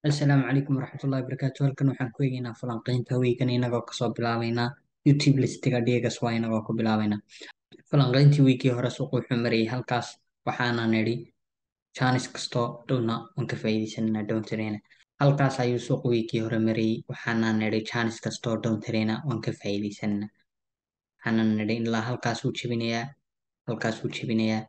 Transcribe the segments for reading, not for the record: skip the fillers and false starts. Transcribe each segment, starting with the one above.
Asalaamu calaykum waraxmatullahi wabarakaatu. Halkan waxaan ku eegaynaa falanqeynta weegan, inagoo kasoo bilaabeynaa YouTube listiga DXY, inagoo ku bilaabeynaa falanqeyntii wiigii hore. Suuqu wuxuu marayay halkaas, waxaana nidhi chance kastoo dhowna waan ka faa'iidaysananaa, downtrend. Halkaas ayuu suuqu wiigii hore marayay, waxaana nidhi chance kastoo downtrend waan ka faa'iidaysananaa. Waxaana nidhi ilaa halkaasuu jebinayaa, halkaasuu jebinayaa.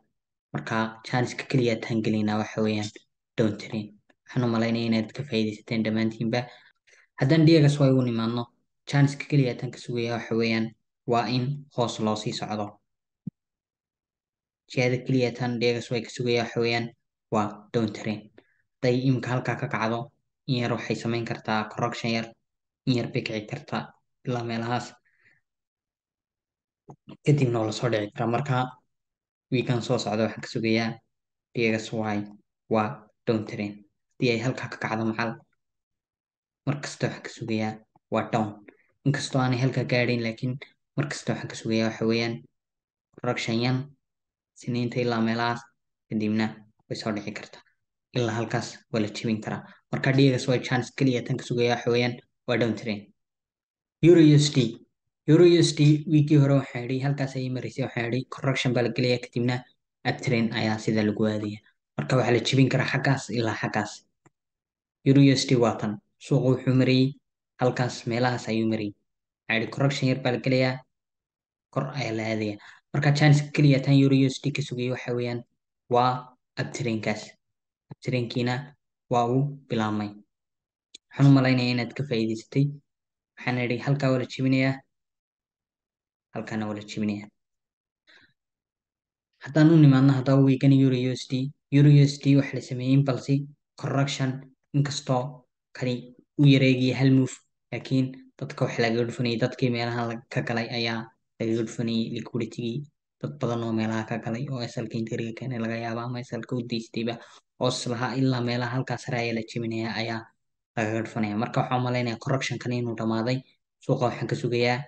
Marka chanceka keliya taan gelaynaa waxa weeyaan downtrend. Waxaan u malaynaya inaad ka faa'iidaysateen dhammaantiinba. Haddaan DXY u nimaadno, chanceka keliya taan ka sugaya waxa weeyaan waa in hoos loo sii socdo. Jihada keliya taan DXY ka sugaya waxa weeyaan waa downtrend. Hadday imika halkaa ka kacdo in yar, waxay samayn kartaa correction yar, in yar bay kici kartaa ilaa meelahaas, kadibna waa lasoo dhici karaa. Marka wiigan soo socda waxaan ka sugayaa DXY waa downtrend. Haddii ay halkaa ka kacdo macal, mar kasta waxaan ka sugayaa waa down, inkastoo aanay halkaa gaadhayn, laakiin mar kasta waxaan ka sugayaa waxa weeyaan correction yan Siniinta ilaa meelahaas, kadibna way soo dhici kartaa ilaa halkaas, waa la jebin karaa. Marka DXY chance keliya tan ka sugaya waxa weeyaan waa downtrend. Euro USD, Euro USD wiigii hore waxaan idhi halkaas ayay maraysay, waxaan idhi correction baa la gelaya, kadibna uptrend ayaa sida lagu aadaya. Marka waxaa la jebin karaa xaggaas ilaa xaggaas. Euro USD waa tan. Suuqa wuxuu marayay halkaas, meelahaas ayuu marayay. Waxaan idhi correction yar baa la gelayaa, kor ayaa la aadaya. Marka chance keliya tan Euro USD ka sugayay waxa weeyaan waa uptrendkaas. Uptrendkiina waa uu bilaabmay. Waxaan u malaynayaa inaad ka faa'iidaysatay. Waxaan idhi halkaa waa la jebinayaa, halkaana waa la jebinayaa. Haddaan u nimaadno haddaba wiigan Euro USD, Euro USD waxa la sameeyey impulse correction, inkastoo kani u yareegaya hal move, laakiin dadka waxa lagaga dhufanayay, dadkii meelaha ka galay ayaa lagaga dhufanayay liquidity-gii. Dad badan oo meelaha ka galay oo SL-ka entryga keenay laga yaaba, ama SL-ka u daystayba hoos lahaa, ilaa meelaha halkaas sare ayaa la jebinaya, ayaa lagaga dhufanaya. Marka waxaan u malaynaya correction-kan inuu dhamaaday. Suuqa waxaan ka sugayaa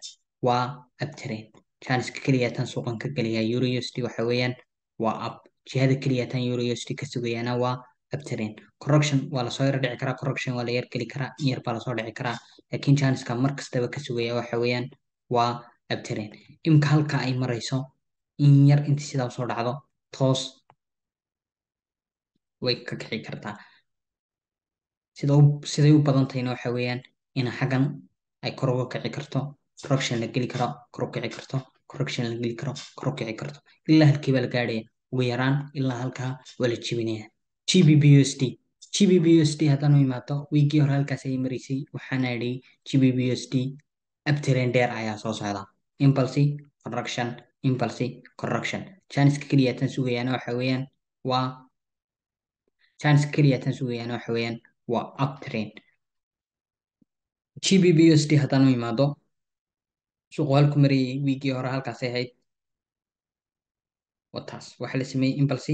waa uptrend. Chanceka keliya tan suuqan ka gelayaa Euro USD waxa weeyaan waa up. Jihada keliya tan Euro USD ka sugayaana waa uptrend. Correction waa lasoo yar dhici karaa, correction waa la yar geli karaa, in yar baa lasoo dhici karaa, laakiin chanceka mar kastaba ka sugaya waxa weeyaan waa uptrend. Imka halka ay marayso in yar inta sidaa usoo dhacdo, toos way ka kici kartaa. Siday u badan tahayna waxa weeyaan in xaggan ay kor uga kici karto, correction la geli karo, kor u kici karto, correction la geli karo, kor u kici karto. Ilaa halkii baa la gaadhaya? Ugu yaraan ilaa halkaa waa la jebinaya. GBP USD, GBP USD haddaan u imaado, wiigii hore halkaas ayay maraysay. Waxaana idhi GBP USD uptrend dheer ayaa soo socda, impulse correction, impulse correction. Chanceka keliya tan sugayaana waxa weeyaan waa, chance keliya tan sugayaana waxa weeyaan waa uptrend. GBP USD haddaan u imaado, suuqu halku marayay wiigii hore halkaasay ahayd, wataas. Waxaa la sameeyey impulse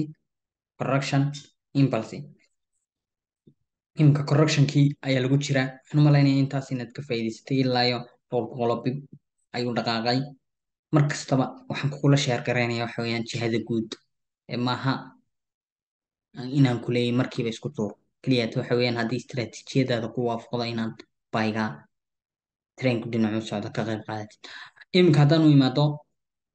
correction, impulse. Imika correctionkii ayaa lagu jiraa. Waxaan u malaynaya intaas inaad ka faa'iidaysatay. Ilaa iyo 200 pip ayuu dhaqaaqay. Mar kastaba waxaan kugula share garaynaya waxa weeyaan jihada guud ee maaha inaan ku leeyahay markiiba isku tuur. Keliyaata waxa weeyaan haddii istiraatiijiyadaada ku waafaqdo inaad buyga trendku dhinacu socdo ka qayb qaadatid. Iminka haddaan u imaado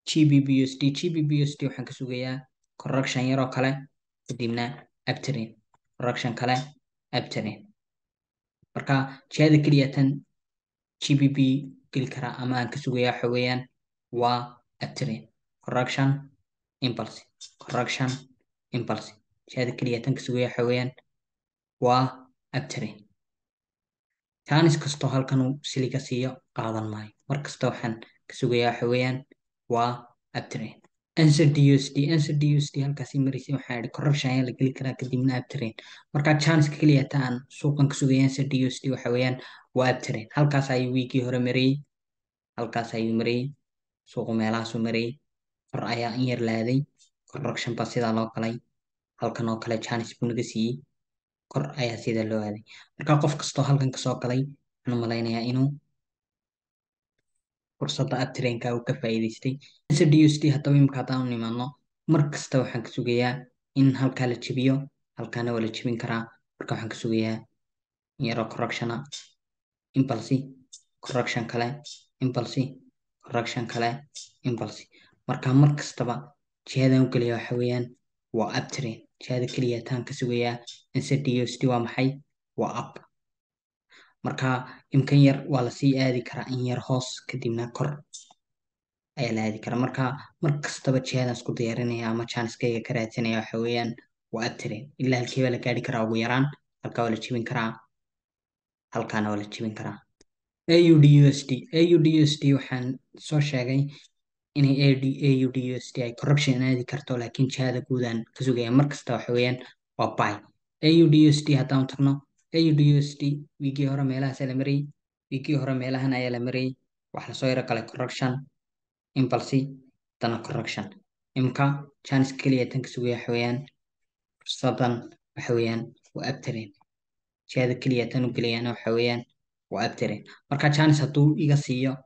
GBP USD, GBP USD waxaan ka sugayaa correction yar oo kale, kadibna uptrend, correction kale, uptrend. Marka jihada keliya tan GBP geli karaa ama aan ka sugayaa waxa weeyaan waa uptrend, correction, impulse, correction, impulse. Jihada keliya tan ka sugaya waxa weeyaan waa uptrend. Chance kastoo halkan uu siliga siiyo qaadan maayo. Mar kasta waxaan ka sugayaa waxa weeyaan waa uptrend. NZD USD, NZD USD halkaasi maraysay. Waxaa idhi correction ayaa la geli karaa, kadibna uptrend. Marka chanceka keliya ta aan suuqan ka sugaya NZD USD waxa weeyaan waa uptrend. Halkaas ayuu wiigii hore marayay, halkaas ayuu marayay suuqu, meelahaasuu marayay. Kor ayaa in yar laaday, correction baa sidaa loo galay. Halkan oo kale chance buu naga siiyey, kor ayaa sidaa loo aaday. Marka qof kastoo halkan kasoo galay waxaan u malaynayaa inuu fursadda uptrendka uu ka faa'iidaystay. NZD USD haddaba imika haddaan u nimaadno, mar kasta waxaan ka sugayaa in halkaa la jebiyo, halkaana waa la jebin karaa. Marka waxaan ka sugayaa In yaroo correctiona, impulse, correction kale, impulse, correction kale, impulse. Marka mar kastaba jihadan u gelaya waxa weeyaan waa uptrend. Jihada keliya taan ka sugayaa NZDUSD waa maxay? Waa up. Marka imkan yar waa lasii aadi karaa in yar hoos, kadibna kor ayaa la aadi karaa. Marka mar kastaba jihadan isku diyaarinaya ama chancekayga ka raadsanaya waxa weeyaan waa uptrend. Ilaa halkee baa la gaari karaa? Ugu yaraan halkaa waa la jebin karaa, halkaana waa la jebin karaa. AUDUSD, AUDUSD waxaan soo sheegay inay AUDUSD ay correction aadi karto, laakiin jihada guudaan ka sugaya mar kasta waxa weeyaan waa buy. AUDUSD haddaan tagno, AUDUSD wiigii hore meelahaas la marayay, wiigii hore meelahan ayaa la marayay. Waxaa lasoo yaro galay correction, impulse, dana correction. Imka chance keliya tan ka sugaya waxa weeyaan fursadan waxa weeyaan waa uptrend. Jihada keliya tan u gelayana waxa weeyaan waa uptrend. Marka chance hadduu iga siiyo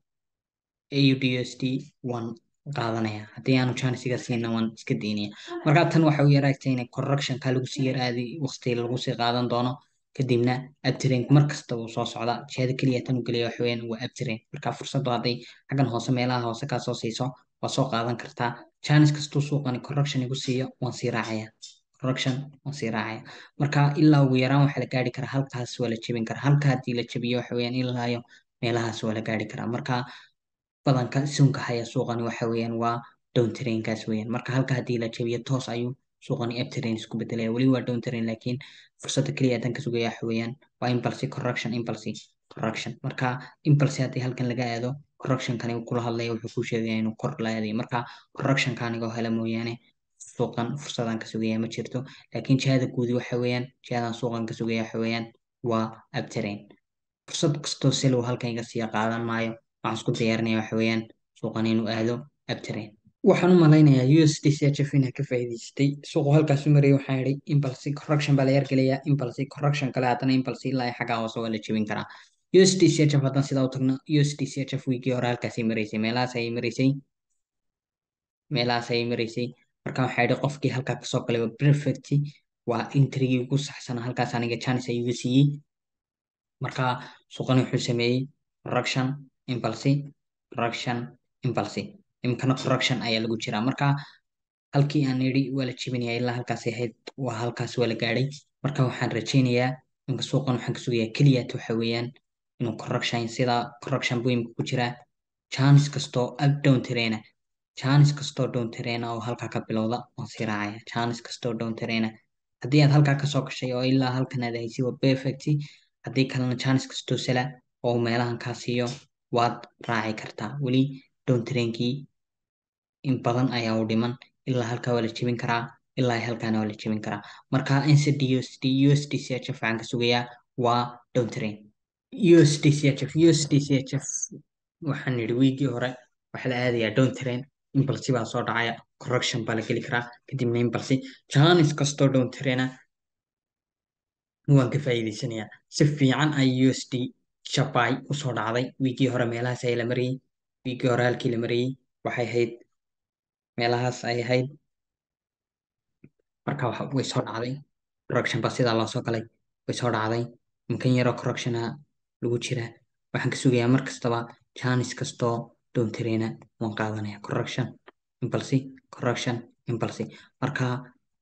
AUDUSD waan qaadanaya, haddii aanu chance iga siina waan iska daynaya. Marka tan waxa u yaraagtay inay correctionka lagu sii yar aadi, waqti lagu sii qaadan doono, kadibna uptrend mar kasta uu soo socda. Jihada keliya tan u gelaya waxa weeyaan waa uptrend. Marka fursaddu hadday xaggan hoose, meelaha hoose kaa soo siiso, waa soo qaadan kartaa. Chance kastuu suuqani correction igu siiyo waan sii raacaya, correction waan sii raacaya. Marka ilaa ugu yaraan waxaa la gaari karaa halkaas, waa la jebin karaa. Halka haddii la jebiyo waxa weeyaan ilaa iyo meelahaas waa la gaari karaa. Marka badanka suunka haya suuqani waxa weeyaan waa downtrendkaas weeyaan. Marka halka haddii la jebiyo toos ayuu suuqani uptrend isku bedelaya. Weli waa downtrend, laakiin fursadda keliya tan ka sugaya waxa weeyaan waa impulse, correction, impulse, correction. Marka impulse haddii halkan laga aado, correctionkani uu kula hadlaya, wuxuu kuu sheegaya inuu kor la aadayo. Marka correctionka anigoo hela mooyaane suuqan fursadan ka sugaya ma jirto, laakiin jihada guudi waxa weeyaan, jihadan suuqan ka sugaya waxa weeyaan waa uptrend. Fursad kastoo sell uu halkan iga sii qaadan maayo, waxaan isku diyaarinaya waxa weeyaan suuqan inuu aado uptrend. Waxaan u malaynayaa USDCHF inaa ka faa'iidaystay. Suuqu halkaas u marayay waxaan idhi impulse, correction baa la yargelayaa, impulse, correction kale, haddana impulse, ilaa xaggaa hoose waa la jebin karaa. USDCHF haddaan sidaa u tagno, USDCHF wiigii hore halkaasay maraysay, meelahaas ayay maraysay, meelahaas ayay maraysay. Marka waxaa idhi qofkii halkaa kasoo galay waa perfect, waa entrygii ugu saxsanaa. Halkaas aniga chance ayuu iga siiyey. Marka suuqani wuxuu sameeyey correction, impulse, correction, impulse. Imkana correction ayaa lagu jiraa. Marka halkii aan idhi waa la jebinayaa ilaa halkaasay ahayd, waa halkaas, waa la gaadhay. Marka waxaan rajaynayaa imka suuqan waxaan ka sugayaa keliyaat waxa weeyaan inuu correction, sida correction buu imka ku jiraa. Chance kastoo up down trend, chance kastoo down trend oo halkaa ka bilowda waan sii raacaya. Chance kastoo down trend haddii aad halkaa kasoo gashay oo ilaa halkan aad haysi waa perfect. Haddii kalena chance kastoo sell oo meelahan kaa siiyo waad raaci kartaa. Weli down trendkii in badan ayaa u dhiman, ilaa halkaa waa la jebin karaa, ilaa halkaana waa la jebin karaa. Marka NZDUSD, USDCHF waxaan ka sugayaa waa down trend. USDCHF, USDCHF waxaan nidhi wiigii hore waxaa la aadayaa down trend, impulse baa soo dhacaya, correction baa la geli karaa, kadibna impulse. Chance kastoo down trend waan ka faa'iidaysanayaa. Si fiican ay USD JPY usoo dhacday wiigii hore, meelahaas ayaa la marayay. Wiigii hore halkii la marayay waxay ahayd meelahaas ay ahayd. Marka way soo dhacday, correction baa sidaa loo soo galay, way soo dhacday. Imkan yaroo correctiona lagu jiraa. Waxaan ka sugayaa mar kastaba chance kastoo down trend waan qaadanaya. Correction, impulse, correction, impulse. Marka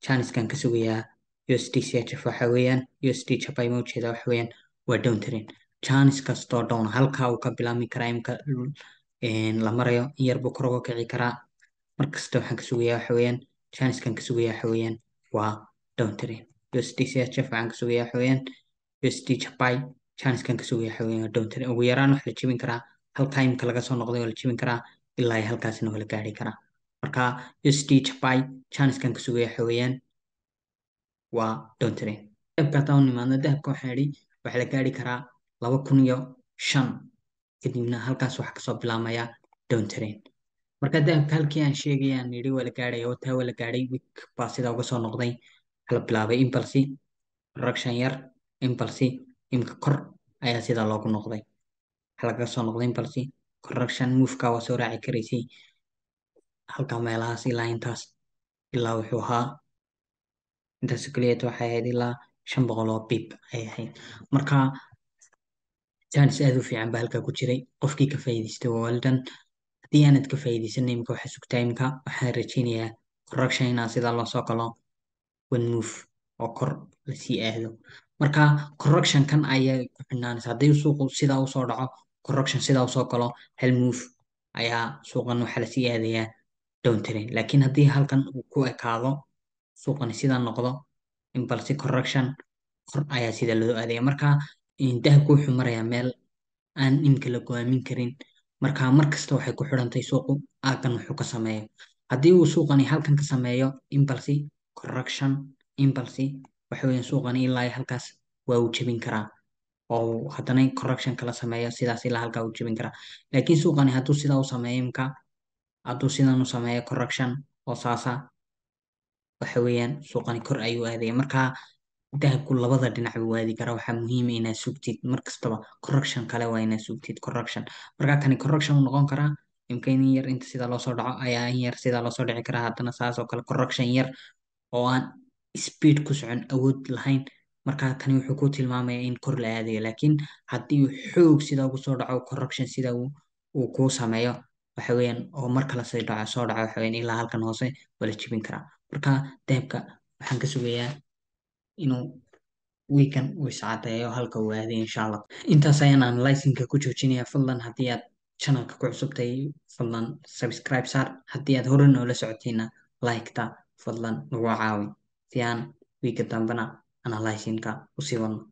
chancekan ka sugayaa USDCHF waxa weeyaan, USD JPY ma ujeeda, waxa weeyaan waa down trend. Chance kastoo down halkaa uu ka bilaabmi karaa, imka la marayo in yar buu kor uga kici karaa. Mar kasta waxaan ka sugayaa waxa weeyaan, chancekan ka sugayaa waxa weeyaan waa down trend. USDCHF waxaan ka sugayaa waxa weeyaan, USD JPY chancekan ka sugaya waxa weeyaan waa down trend. Ugu yaraan waxa la jebin karaa halkaa imka laga soo noqday waa la jebin karaa, ilaa halkaasna waa la gaari karaa. Marka USD JPY chancekan ka sugaya waxa weeyaan waa down trend. Dahabka haddaan u nimaadno, dahabka waxaan idhi waxaa la gaari karaa 2005, kadibna halkaas waxaa kasoo bilaabmaya down trend. Marka dahabka halkii aan sheegay aan idhi waa la gaadhaya, taa waa la gaadhay. Wick baa sidaa uga soo noqday, waxaa la bilaabay impulse, correction yar, impulse, imka kor ayaa sidaa loogu noqday. Waxaa lagaga soo noqday impulse, correction, moveka waa soo raaci karaysay halkaa meelahaas ilaa intaas, ilaa wuxuu ahaa intaas keliyata waxay ahayd ilaa 500 oo pip ay ahayd. Marka chance aad u fiican baa halkaa ku jiray. Qofkii ka faa'iidaystay waa well done. Haddii aanad ka faa'iidaysan, imika waxaa sugtaa, imika waxaan rajeynayaa correction inaa sidaa loo soo galo, one move oo kor lasii aado. Marka correction kan ayay ku xidhnaanaysa. Haddii suuqu sidaa usoo dhaco, correction sidaa usoo galo, hal move ayaa suuqan waxaa lasii aadayaa downtrend. Laakiin haddii halkan uu ku ekaado, suuqani sidaa noqdo, impulse correction, kor ayaa sida loo aadaya. Marka dahabku wuxuu marayaa meel aan imika la go'aamin karin. Marka mar kasta waxay ku xidhantay suuqu aaggan wuxuu ka sameeyo. Haddii uu suuqani halkan ka sameeyo impulse correction, impulse, waxa weeyaan suuqani ilaa iyo halkaas waa uu jebin karaa, oo uu haddana correction kala sameeyo sidaas, ilaa halkaa uu jebin karaa. Laakiin suuqani hadduu sidaa u sameeyo, imka hadduu sidan u sameeyo correction oo saasa, waxa weeyaan suuqani kor ayuu aadaya. Marka dahabku labada dhinac buu aadi karaa. Waxaa muhiim ah inaad sugtid mar kastaba correction kale, waa inaad sugtid correction. Marka kani correction uu noqon karaa. Imka in yar inta sida loo soo dhaco ayaa in yar sida loo soo dhici karaa, haddana saas oo kale correction yar oo aan speed ku socon, awood lahayn. Marka kani wuxuu ku tilmaamayaa in kor la aadayo. Laakiin haddii uu xoog sida ugu soo dhaco, correction sida uu kuu sameeyo, waxa weeyaan oo mar kale soo dhaco soo dhaco, waxa weeyaan ilaa halkan hoose waa la jebin karaa. Marka dahabka waxaan ka sugayaa inuu weekan uu iscadeeyo halka uu aaday, insha Allah. Intaas ayaan analyzingka ku joojinaya. Fadlan haddii aad channelka ku cusubtay, fadlan subscribe saar. Haddii aad hore noola socotayna, like-ta fadlan nagu caawi si aan weeka dambena analyzingka usii wadno.